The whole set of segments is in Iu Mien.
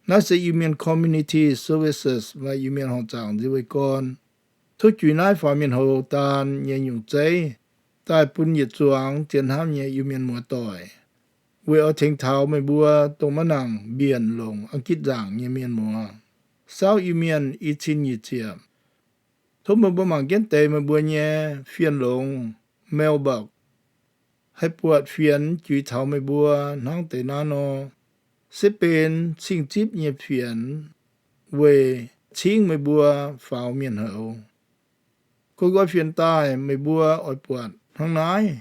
Naaiv se Iu-Mienh Community Services maaih Iu-Mienh horngc zaangc nzie weih gorn tov juix naaiv faaux mienh houz daan nyei nyungc zeiv daaih bun yietc zuangx zien hnamv nyei Iu-Mienh muoz-doic, weic oix tengx taux meih mbuo dongh maiv nangc mbienc longc Aa^gitv nzaangc nyei mienh muoz, saauv Iu-Mienh i cin nyic ziepc. Tov meih mbuo mangc jienv deix meih mbuo nyei fien longx, mailbox, haih buatc fienx juix taux meih mbuo hnangv deix naaiv nor, se benx cing-zipv nyei fienx weic cingv meih mbuo faaux mienh houz. Koi nqoi fienx daaih meih mbuo oix buatc hnangv naaiv,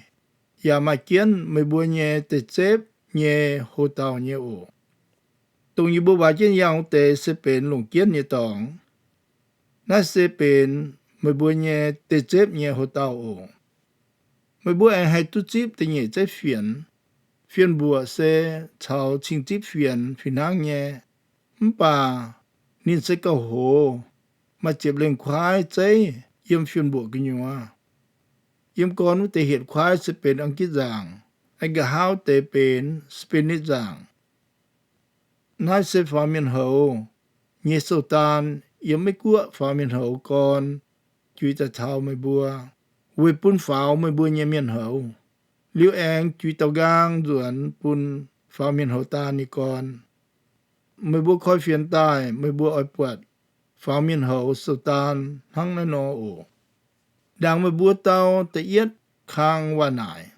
yaac maaih jienv meih mbuo nyei deic-zepv nyei hoc dauh nyei oc. Dongh yie mbuo waac jienv yangh wuov deix se benx longc jienv nyei dorngx. Naaiv se benx meih mbuo nyei deic-zepv nyei hoc dauh oc. Meih mbuo aengx haih duqv zipv da'nyeic zeiv fienx. Fien mbuoqc se caux cing-zipv fienx fih hnangv nyei, mv baac ninh se gauh hoz, maaih ziepc lengh kuaaiv zeiv yiem fien mbuoqc gu'nyuoz. Yiem gorn wuov deix hietc kuaaiv se benx Aa^gitv nzaangc, aengx nqa'haav deix benx Spanish nzaangc. Naaiv se faaux mienh houz nyei sou-daan yiem Meiv Guoqv faaux mienh houz gorn juix daaih taux meih mbuo, weic bun faaux meih mbuo nyei mienh houz. Liuz aengx juix daaux nqaang nzuonx bun faaux mienh houz daan nyei gorn. Meih mbuo koi fienx daaih meih mbuo oix buatc faaux mienh houz sou-daan hnangv naaiv nor oc. Ndaangc meih mbuo dau da'yietv kang waac naaic,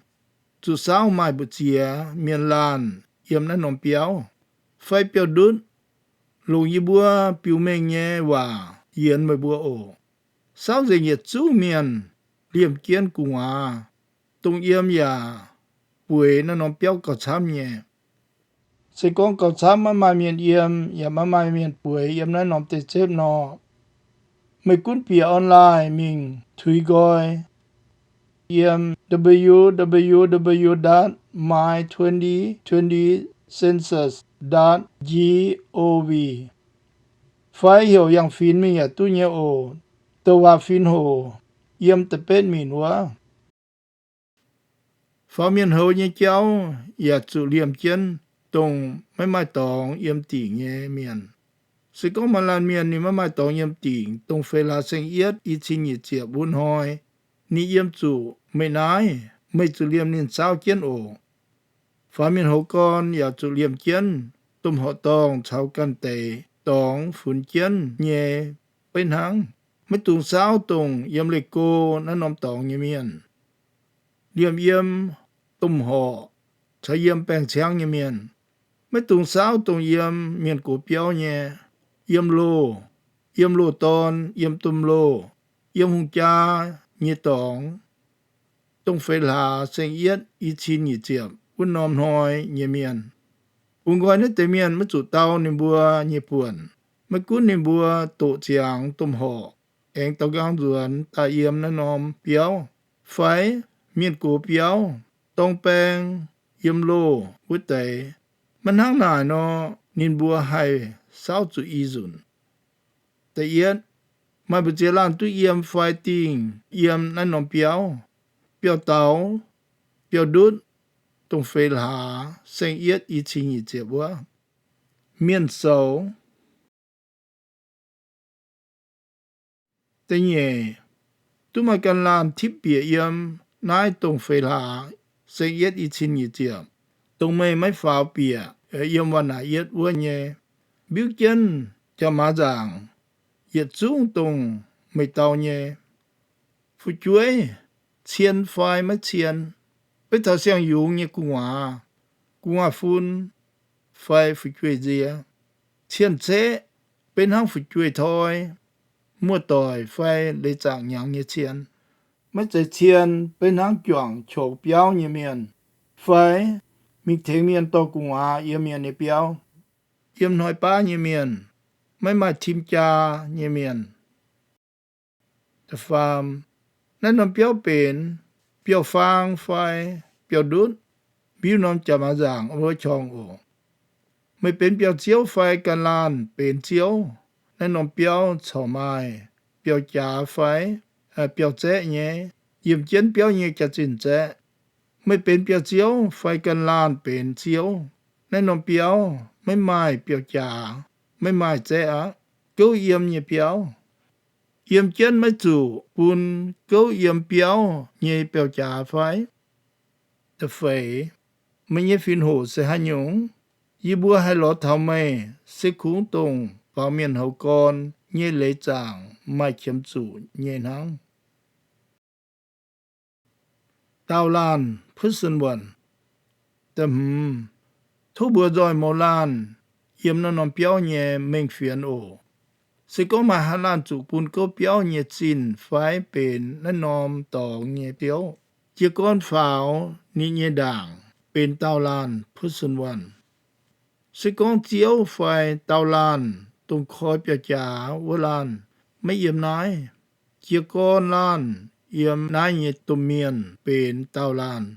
zuqc saauv maaih mbu'ziex mienh laanh yiem naaiv norm biauv fai biauv-ndutv, longc yie mbuo biux mengh nyei waac yienx meih mbuo oc. Saauv nzengc yietc zungv mienh liemh jienv gu'nguaaz, dongh yiem yaac bueix naaiv norm biauv gauh camv nyei. Se gorngv gauh camv maiv maaih mienh yiem yaac maiv maaih mienh bueix yiem naaiv norm deic-zepv nor, meih gunv bieqc online mingh tuix nqoi yiem W W W dot my twenty twenty census dot gov fai heuc yangh finx mingh yaac duqv nyei oc. Douc waac finx hoc yiem da'betv minc wuov. Faaux mienh houz nyei jauv yaac zuqc liemh jienv dongh maiv maaih dorngx yiem dingc nyei mienh. Se gorngv maaih laanh mienh ninh maiv maaih dorngx yiem dingc, dongh feix hlaax saeng-yietv i cin nyic ziepc wuov hnoi, ninh yiem zuqc meih naaiv, meih zuqc liemh ninh saauv jienv oc. Faaux mienh houz gorn yaac zuqc liemh jienv domh horqc dorngh caux ganh deix dorngx funx jienv nyei. Beiv hnangv, maiv dungx saauv dongh yiem leih go naaiv norm dorngx nyei mienh. Liemh yiem domh horqc caux yiem baeng-ciangv nyei mienh. Maiv dungx saauv dongh yiem mienh gox biauv nyei, yiem loh, yiem loh dorn, yiem domh loh, yiem hungh jaa nyei dorngx, dongh feix hlaax saeng-yietv i cin nyic ziepc wuov norm hnoi nyei mienh. Bungx nqoi naaiv deix mienh maiv zuqc dau ninh mbuo nyei buonc. Maiv gunv ninh mbuo doqc ziangx domh horqc, aengx daaux nqaang nzuonx daaih yiem naaiv norm biauv fai mienh gox biauv, dorng baeng, yiem loh wuov deix, maiv hnangv naaic nor, ninh mbuo haih saauv zuqc i nzunc. Da'yietv, maaih mbu'ziex laanh duqv yiem fai dingh yiem naaiv norm biauv, biauv-daux, biauv-ndutv, dongh feix hlaax saeng-yietv i cin nyic ziepc wuov. Mienh soux. Da'nyeic, duqv maaih ganh laanh tipv bieqc yiem naaiv dongh feix hlaax saeng-yietv i cin nyic ziepc, dongh meih maiv faaux bieqc yiem waac naaic yietv wuov nyei, mbiuv jienv jaax-maaz nzaangc yietc zungv dongh meih dau nyei. Fu'jueiv, cien fai maiv cien, beiv taux siang-yungz nyei gu'nguaaz, gu'nguaaz-fun fai fu'jueiv-nzie. Cien-ceqv, beiv hnangv fu'jueiv-toi, muoz-doic fai leiz zaangc hnyangx nyei cien. Maiv zeiz cien, beiv hnangv juangc qongx biauv nyei mienh fai mingh tengx mienh dorh gu'nguaaz yiem mienh nyei biauv, yiem hnoi baav nyei mienh, maiv maaih tim jaa nyei mienh. Da'faam, naaiv norm biauv benx biauv-faang fai biauv-ndutv, mbiuv norm jaax-maaz nzaangc wuov qorngx oc. Meih benx biauv-ziouv fai ganh laanh benx ziouv, naaiv norm biauv corc maaih biauv-jaax fai biauv-zaeqv nyei, yiemh jienv biauv nyei jaax-zinh zaeqv. Meih benx biauv-ziouv fai ganh laanh benx ziouv, naaiv norm biauv maiv maaih biauv-jaax. meih maaih zeiz aqv. Gouv yiem nyei biauv. Yiem jienv maiv zuqc bun gouv yiem biauv nyei biauv-jaax fai? Da'feix, meih nyei fin-hoc se haaix nyungc? Yie mbuo haih lorz taux meih se kungx dongh faaux mienh houz gorn nyei leiz zaangc maaih qiemx zuqc nyei hnangv. Daauh laanh, person one. Da'hmz, tov mbuox nzoih mouz laanh yiem naaiv norm biauv nyei mengh fienx oc. Se gorngv maaih haaix laanh zuqc bun gouv biauv nyei zinh fai benx naaiv norm dorngx nyei biouv, jiez gorn faaux ninh nyei ndaangc benx daauh laanh, person one. Se gorngv ziouv fai daauh laanh dongh koi biauv-jaax wuov laanh maiv yiem naaiv, jiez gorn laanh yiem naaiv nyei domh mienh benx daauh laanh.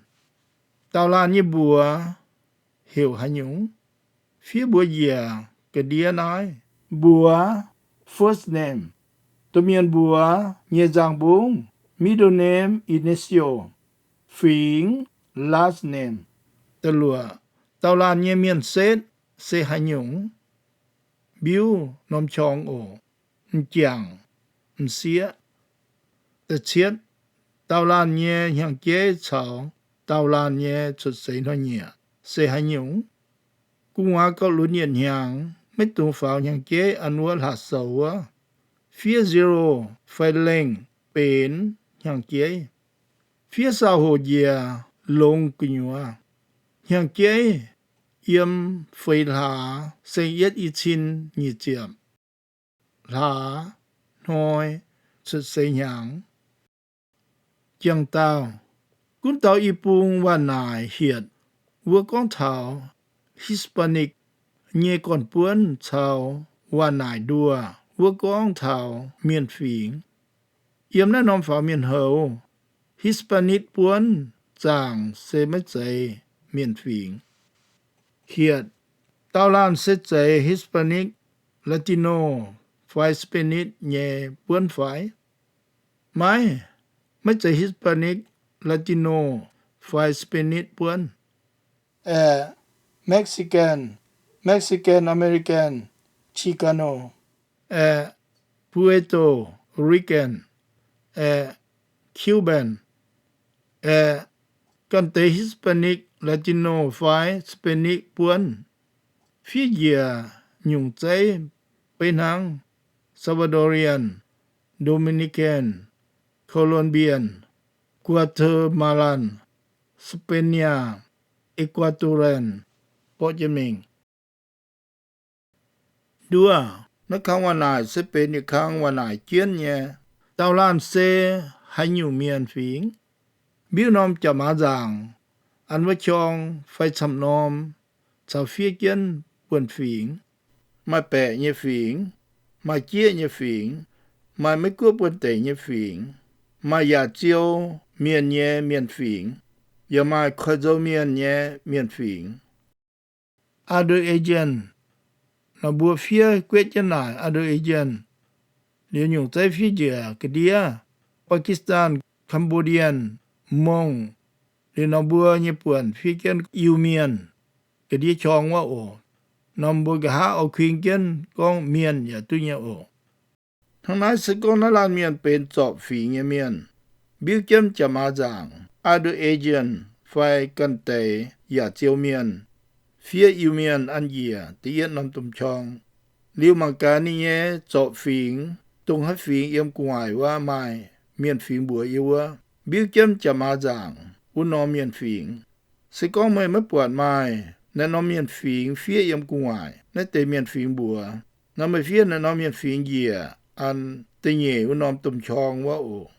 Daauh laanh nyei mbuox heuc haaix nyungc? Fiev mbuox njiec ga'ndiev naaiv. Mbuox, first name. Domh mienh mbuox nyei nzangc-mbungv, middle name, initial. Fingx, last name. Da'luoqc, daauh laanh nyei mienh setv se haaix nyungc? Mbiuv norm qorng oc. M'jangc, m'sieqv. Da'cietv, daauh laanh nyei hnyangx-jeiv caux daauh laanh nyei cuotv seix hnoi-nyieqc se haaix nyungc? Gu'nguaaz gauh lunx yietc hnyangx, maiv dungx faaux hnyangx-jeiv an wuov hlaax-soux wuov. Fiev zero fai lengh benx hnyangx-jeiv. Fiev saau hoc njiec longx gu'nyuoz. Hnyangx-jeiv yiem feix hlaax seng yietv i cin nyic ziepc hlaax hnoi cuotv seix hnyangx. Jangx dauh, gunv dauh i bung waac-naaic hietc wuov gorngv taux Hispanic nyei gorn-buonv caux waac-naaic nduoh wuov gorngv taux mienh fingx. Yiem naaiv norm faaux mienh houz, Hispanic buonv zaangc se maiv zeiz mienh fingx. Hietc, daauh laanh se zeiz Hispanic, Latino fai Spanish nyei buonv fai? Maiv, maiv zeiz Hispanic, Latino fai Spanish buonv. Aeqv, Mexican, Mexican American, Chicano, aeqv, Puerto Rican, aeqv, Cuban, aeqv, ganh deix Hispanic, Latino fai Spanish buonv. Fiev njiec nyungc zeiv beiv hnangv: Salvadorian, Dominican, Colombian, Guatemalan, Spaniard, Ecuadorian, borqv jienv mingh. Nduov, naaiv kang waac-naaic se benx yietc kang waac-naaic jienv nyei. Daauh laanh se haaix nyungc mienh fingx? Mbiuv norm jaax-maaz nzaangc an wuov qorng fai camv-norm caux fiev jienv buonv-fingx. Maaih baeqc nyei fingx, maaih jieqv nyei fingx, maaih Meiv Guoqv buonv-deic nyei fingx, maaih yaac ziou mienh nyei mienh fingx, yaac maaih koiv-nzou mienh nyei mienh fingx. Other Asian, nor mbuo fiev guetv jienv naaic other Asian, liuz nyungc zeiv fiev njiec ga'ndiev, Pakistan, Cambodian, Hmong, liuz nor mbuo nyei buonc fiev jienv Iu-Mienh, ga'ndiev qorng wuov oc. Nor mbuo nqa'haav oix kuinx jienv gorngv mienh yaac duqv nyei oc. Hnangv naaiv se gorngv naaiv laanh mienh benx zorpc fingx nyei mienh, mbiuv jienv jaax-maaz nzaangc, other Asian, fai ganh deix yaac ziou mienh, fiev Iu-Mienh an njiec da'yietv norm domh qorng. Liuz mangc gaax ninh nyei zorpc fingx, dongh haaix fingx yiem gu'nguaaic wuov maaih mienh fingx mbuox yie wuov, mbiuv jienv jaax-maaz nzaangc wuov norm mienh fingx. Se gorngv meih maiv buatc maaih naaiv norm mienh fingx fiev yiem gu'nguaaic naaiv deix mienh fingx mbuox, nor meih fiev naaiv norm mienh fingx njiec an da'nyeic wuov norm domh qorng wuov oc.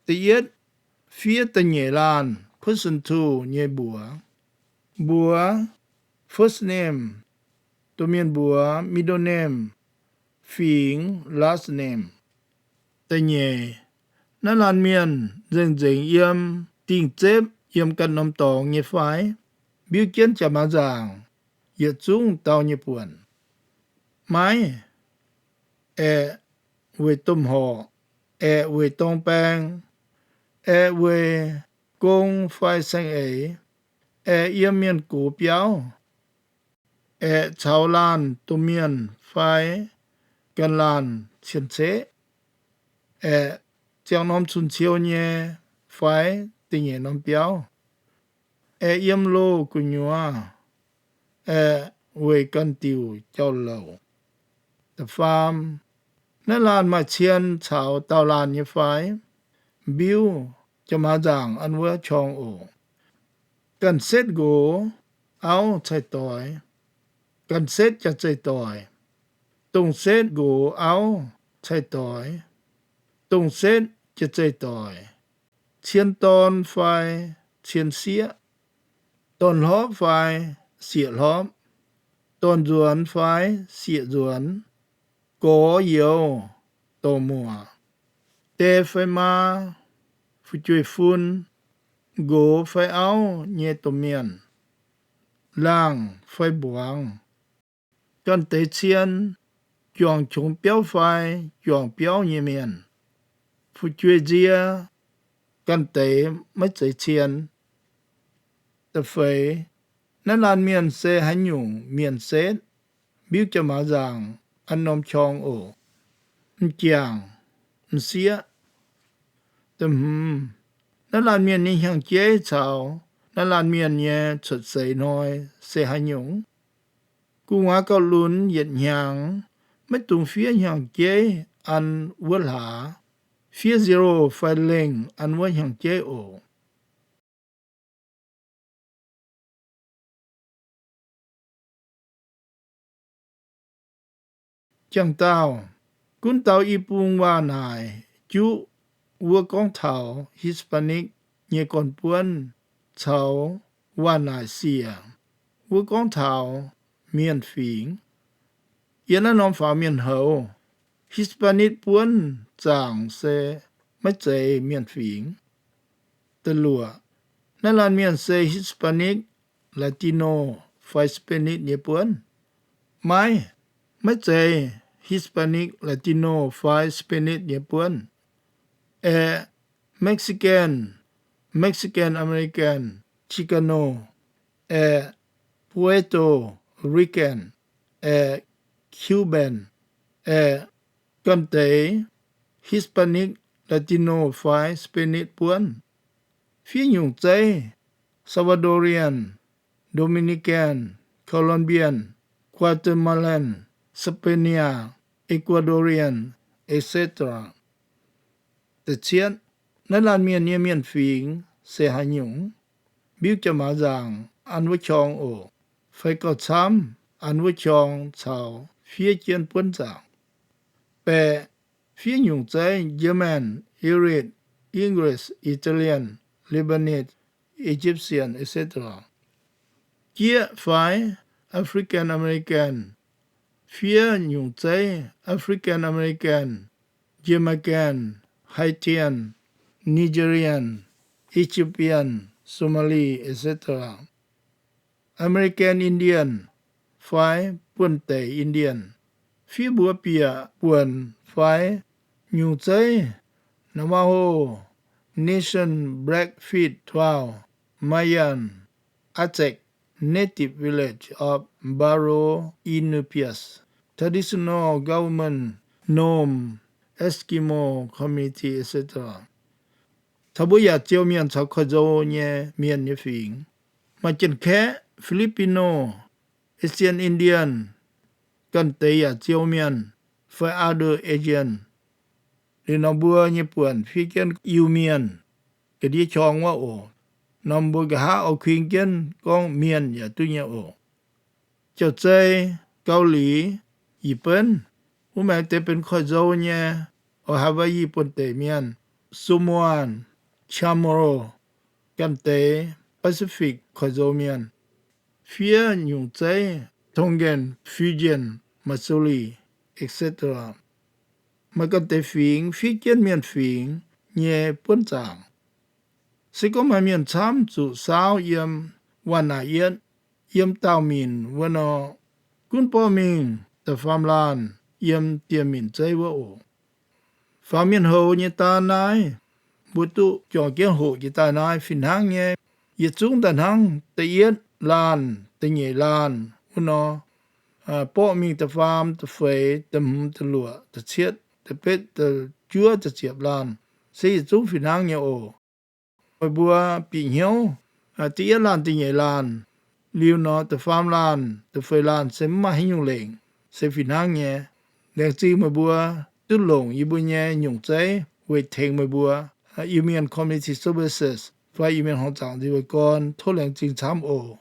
Da'yietv, fiev da'nyeic laanh, person two, nyei mbuox. Mbuox, first name. Domh mienh mbuox, middle name. Fingx, last name. Da'nyeic, naaiv laanh mienh nzengc-nzengc yiem dingh zepv yiem ganh norm dorngx nyei fai? Mbiuv jienv jaax-maaz nzaangc yietc zungv dauh nyei buonc. Maiv, aeqv, weic domh horqc, aeqv, weic dorng baeng, aeqv, weic gong fai saeng-eix, aeqv, yiem mienh gox biauv, aeqv, caux laanh domh mienh fai ganh laanh cien-ceqv, aeqv, ziangh norm cun-ciou nyei fai da'nyeic norm biauv, aeqv, yiem loz gu'nyuoz, aeqv, weic ganh diuc jauv-louc. Da'faam, naaiv laanh maaih cien caux daauh laanh nyei fai? Mbiuv jaa-maaz nzaangc an wuov qorng oc. Ganh setv nqox auv cai-doix, ganh setv jaa-zeih doic, dongh setv nqox auv cai-doix, dongh setv jaa-zeih doic, cien dorn fai cien sieqv, dorn-hlorpv fai sieqv-hlorpv, dorn-nzuonx fai sieqv-nzuonx, gorx-youz, dorc-muoc, die fai maa, fu'jueiv-fun, nqox fai auv nyei domh mienh, laangh fai mbuangz, ganh deix cien, juangc qongx biauv fai juangc biauv nyei mienh, fu'jueiv-nzie, ganh deix maiv zeiz cien. Da'feix, naaiv laanh mienh se haaix nyungc mienh setv? Mbiuv jaa-maaz nzaangc an norm qorng oc. M'jangc, m'sieqv. Da'hmz, naaiv laanh mienh nyei hnyangx-jeiv caux naaiv laanh mienh nyei cuotv seix hnoi se haaix nyungc? Gu'nguaaz gauh lunx yietc hnyangx, maiv dungx fiev hnyangx-jeiv an wuov hlaax. Fiev zero fai lengh an wuov hnyangx-jeiv oc. Jangx-daauh, gunv dau i bung waac-naaic juqv wuov gorngv taux Hispanic nyei gorn-buonv caux waac-naaic siec wuov gorngv taux mienh fingx. Yiem naaiv norm faaux mienh houz, Hispanic buonv zaangc se maiv zeiz mienh fingx. Da'luoqc, naaiv laanh mienh se Hispanic, Latino fai Spanish nyei buonv? Maiv, maiv zeiz Hispanic, Latino fai Spanish nyei buonv. Aeqv, Mexican, Mexican American, Chicano, aeqv, Puerto Rican, aeqv, Cuban, aeqv, ganh deix Hispanic, Latino fai Spanish buonv. Fiev nyungc zeiv: Salvadorian, Dominican, Colombian, Guatemalan, Spaniard, Ecuadorian, et cetera. Da'cietv, naaiv laanh mienh nyei mienh fingx se haaix nyungc? Mbiuv jaa-maaz nzaangc an wuov qorng oc, fai gauh camv an wuov qorng caux fiev jienv buonv zaangc. Baeqc, fiev nyungc zeiv: German, Irish, English, Italian, Lebanese, Egyptian, et cetera. Jieqv fai African American, fiev nyungc zeiv: African American, Jamaican, Haitian, Nigerian, Ethiopian, Somali, et cetera. American Indian fai buonv-deic Indian, fiev mbuox bieqc buonc fai nyungc zeiv: Navajo Nation, Blackfeet Tribe, Mayan, Aztec, Native Village of Barrow Inupias, Traditional Government Nome, Eskimo Community, et cetera. Taux mbuo yaac ziou mienh caux koiv-nzou nyei mienh nyei fingx. Maaih Janx-Kaeqv, Filipino, Asian Indian, ganh deix yaac ziou mienh, fai Other Asian. Liuz norm mbuo nyei buonc fiev jienv Iu-Mienh ga'ndiev qorng wuov oc. Norm mbuo nqa'haav oix kuinx jienv gorngv mienh yaac duqv nyei oc. Jauv-zei, Gau^li, Yietc^benv, wuov maengx deix benx koiv-nzou nyei, oix haiz Hawai'i buonv-deic mienh, Samoan, Chamorro, ganh deix Pacific koiv-nzou mienh, fiev nyungc zeiv: Tongan, Fijian, Masauli, et cetera. Maaih ganh deix fingx fiev jienv mienh fingx nyei buonv zaangc. Se gorngv maaih mienh camv zuqc saauv yiem waac-naaic yietv, yiem daauh minc wuov nor, gunv borqv mingh da'faam laanh yiem dieh minc zeiv wuov oc. Faaux mienh houz nyei daan naaiv, mbuo duqv juangc jienv hoqc jiex daaih naaiv fih hnangv nyei. Yietc zungv daaih hnangv da'yietv laanh, da'nyeic laanh wuov nor, borqv mingh da'faam, da'feix, da'hmz, da'luoqc, da'cietv, da'betv, da'juov, da'ziepc laanh, se yietc zungv fih hnangv nyei oc. Meih mbuo bieqc hnyouv, da'yietv laanh, da'nyeic laanh, liuz nor da'faam laanh, da'feix laanh se mv maaih haaix nyungc lengc, se fih hnangv nyei. Laengz zingh meih mbuo duqv longc yie mbuo nyei nyungc zeiv weic tengx meih mbuo Iu Mien Community Services fai Iu Mien Horngc Zaangc Nziex Wuonh Gorn. Tov laengz zingh camv oc.